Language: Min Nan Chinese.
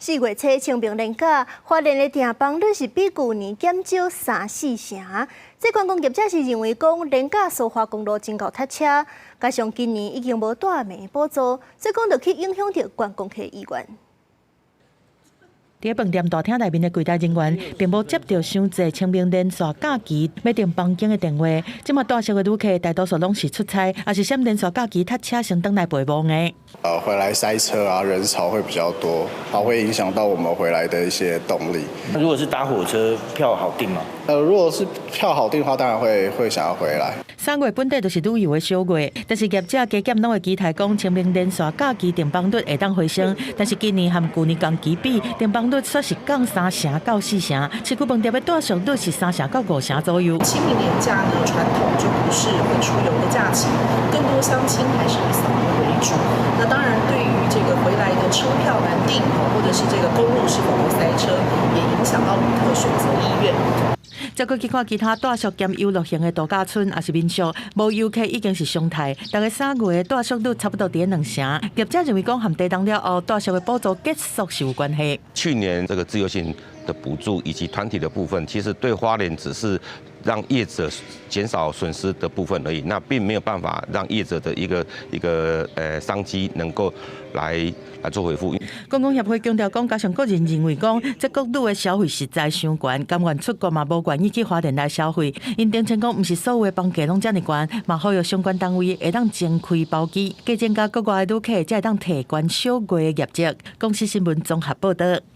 4月初清明連假，花蓮的訂房率是比舊年減少三四成。這觀光業者是認為講，連假蘇花公路真𠢕塞車，加上今年已經無大暝補助，所以講就去影響著觀光客意願。佇飯店大廳內面的櫃檯人員，並無接著傷濟清明連續假期欲訂房間的電話。這馬帶宿的旅客大多數攏是出差，抑是嫌連續假期塞車先轉來陪墓的。回來塞車啊，人潮會比較多，它會影響到我們回來的一些動力。如果是搭火車票好訂嗎？如果是票好訂的話，當然會想要回來。3月本底就是旅遊的小月，但是業者加減攏會期待講清明連續假期訂房率會當回升，但是今年和舊年同期比，訂房率煞是降3成到4成，市區飯店的住宿率是3成到5成左右。清明連假呢，傳統就不是會出遊的假期，更多鄉親還是以掃墓為主。那當然，對於這個回來的車票難訂，或者是這個公路是否會塞車，也影響到旅客選擇意願。再閣去看其他住宿兼遊樂型的度假村，抑是民宿，無遊客已經是常態。逐个3月的住宿率差不多佇2成。業者認為講，和地動了後，住宿的補助結束是有關係。去年這個自由行的補助以及團體的部分，其實對花蓮只是讓業者減少損失的部分而已，那並沒有辦法讓業者的一個商機能夠來做回復。觀光協會強調講，加上個人認為講，這國旅的消費實在傷懸，甘願出國嘛無願意去花蓮來消費。𪜶聲稱講，毋是所有的房價攏遮爾懸，嘛呼籲相關單位會當增開包機，加增加國外的旅客，才會當提懸小月的業績。公視新聞綜合報導。